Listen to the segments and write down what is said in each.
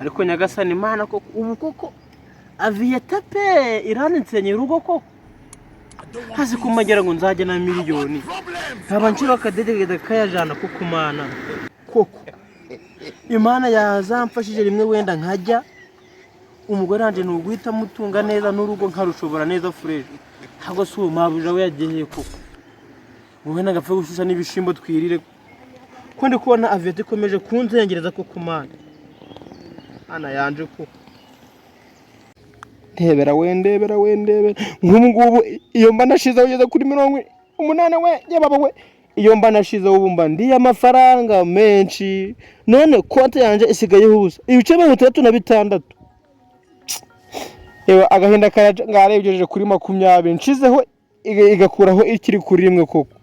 Ariko Nyagasani Imana koko, ubu koko Aviator pe iransenyera urugo koko. Hazi kumagera ngo nzajya na miliyoni, nkaba nshira akadede kayajana koko. Mana koko, Imana yazamfashije rimwe wenda nkajya umugore wanje ni uguhita amutunga neza n'urugo nkarushobora neza fresh. Ntabwo si uwo mabuja we yagiye koko, wowe nagapfa gushusha n'ibishimbo twirire, ko ndi kubona Aviator ikomeje kunzengereza koko. Mana, Mana yanje koko, ndebera we, ndebera we, ndebera. Nk'ubu ngubu iyo mba nashizeho ugeze kuri 80 we, yababa we, iyo mba nashizeho ubu mba ndiye amafaranga menshi. None konti yanjye isigayeho ubusa, ibice 66. Ewa, agahinda karaje. Ngarebyeje kuri 20 nshizeho, igakuraho ikiri kuri rimwe koko.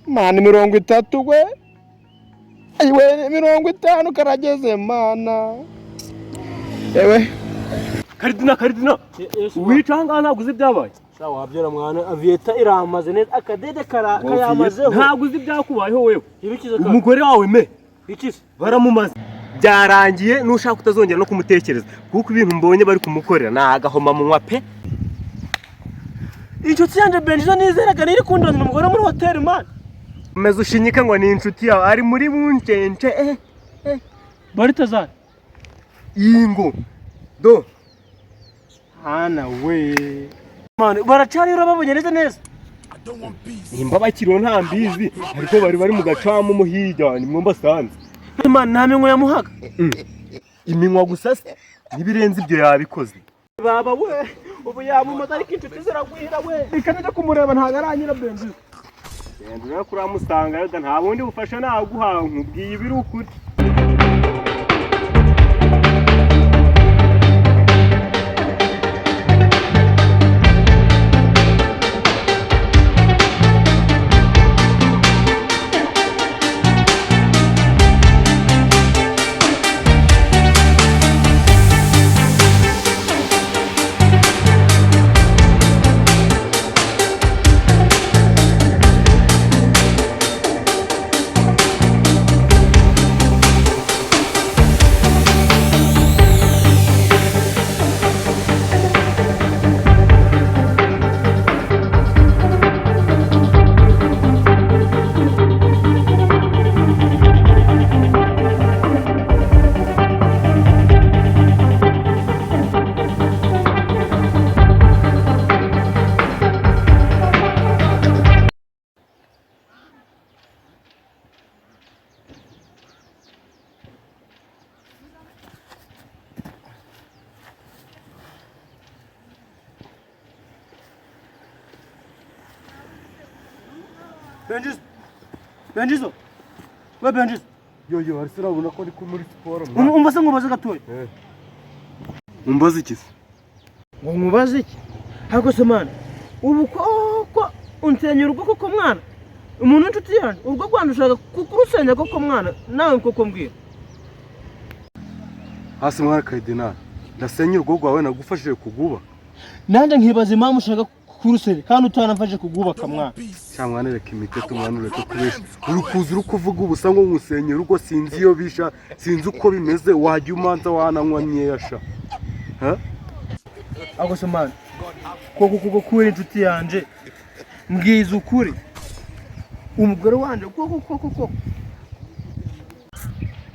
Mana, 30 we, ayiwe, 50 karageze. Mana ewe. Karidina, Karidina, wica ahangaha, ntabwo uzi ibyabaye. Wabyara mwana, Aviator iramaze neza, akadede kayamazeho. Ntabwo uzi ibyakubayeho wewe. Ibikize kandi? Umugore wawe me Ikize? Baramumaze, byarangiye. Nushaka utazongera no kumutekereza, kuko ibintu mbonye bari kumukorera ni agahomamunwa pe. Inshuti yanjye Benjizo nizeraga niri kundanira umugore muri hoteli, man. Umeze ushinyika ngo ni inshuti yawe, ari muri buncence eh. Baritazari? Ingo do. Hana we, man, baracari, urababonye neza neza? Nimba bakiriho nta mbizi, ariko bari mu gacamu mo hirya, nimwo mbasanze. Man, nta minwe yamuhaga? Iminwa gusa se, n'ibirenze ibyo yabikoze. Baba we, ubu yamumaze, ariko inshuti ziragwira we. Reka njye kumureba, ntabwo aranyira Benjizo. Genda urebe ko uramusanga yoda, nta bundi bufasha naguha, nkubwiye ibiri ukuri. Benjizo, Benjizo we, Benjizo. Yo yo, ariko urabona ko ndi muri siporo. Umva se, nkubaze gatoya. Umbaze iki se? Ngo nkubaze iki? Ariko se man, ubu koko unsenya urugo koko mwana? Umuntu w'inshuti yanjye, urugo rwanjye ushaka kurusenya koko mwana? Nawe koko mbwira. Hasi mwana Karidinali, ndasenya urugo rwawe nagufashije kuguba? Nanjye nkibaza impamvu ushaka kurusenya kandi utanafashe kugubaka mwana. Cyangwa mwana, reka imiteto mwana, ureke kubesha. Uri kuza uri kuvuga ubusa ngo nkusenya urugo, sinzi iyo bisha, sinzi uko bimeze. Wajya umanza wananywa nkeya sha. Ha? Ariko se man, koko koko kubera inshuti yanjye, mbwiza ukuri, umugore wanjye koko koko koko?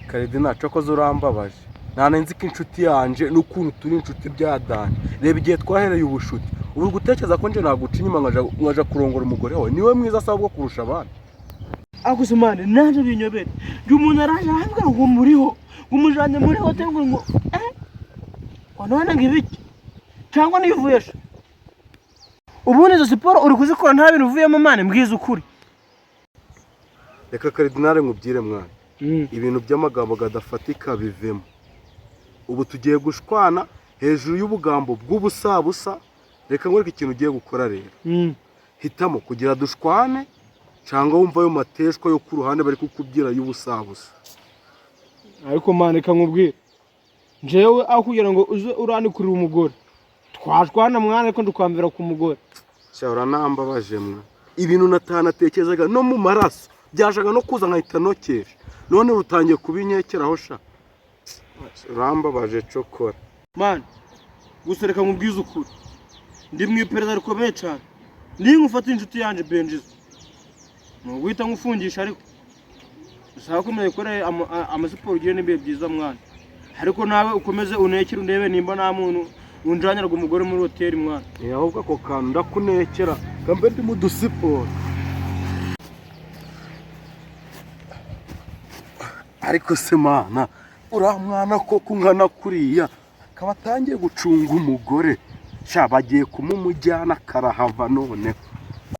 Karidinali, cokoze urambabaje. Nta nzi ko inshuti yanje n'ukuntu turi inshuti byadanye. Reba igihe twahereye ubushuti. Ubu uri gutekereza ko nje naguca inyuma nkaja kurongora umugore wawe? Niwe mwiza asaba bwo kurusha abandi. Ariko se man, nanjye binyobere, njye umuntu araje arambwira ngo muriho, ngo umujanye muri hoteli, ngo eh, ngo none ngo ibiki cyangwa nivuye sha. Ubundi izo siporo uri kuzikora nta bintu uvuyemo man? Mbwiza ukuri. Reka Karidinali nkubwire mwana, ibintu by'amagambo gadafatika bivemo. Ubu tugiye gushwana hejuru y'ubugambo bw'ubusabusa. Reka nkwereke ikintu ugiye gukora rero. Hitamo kugira dushwane cyangwa wumva ayo mateshwa yo ku ruhande bari kukubwira y'ubusabusa. Ariko man, reka nkubwire, njyewe aho kugira ngo uze uranikurira umugore, twashwana mwana, ariko ndikwambira ku mugore. Sha, uranambabaje mwa. Ibintu natanatekerezaga no mu maraso byashaga no kuza nkahita nokesha, none rutangiye kubinyekeraho sha. Urambabaje cokora. Man, gusa reka nkubwize ukuri, ndi mu iperereza rikomeye cyane. Niba ufata inshuti yanjye Benjizo, ni uguhita nkufungisha. Ariko usaba ko ukore amasiporo, ugire n'ibihe byiza mwana. Ariko nawe ukomeze unekere, undebe nimba nta muntu unjanyiraga umugore muri hoteli mwana. Eh, ahubwo ako kantu ndakunekera kambe ndi mu dusiporo. Ariko se mana, uriya mwana koko ungana kuriya akaba atangiye gucunga umugore? Sha, bagiye kumumujyana karahava noneho.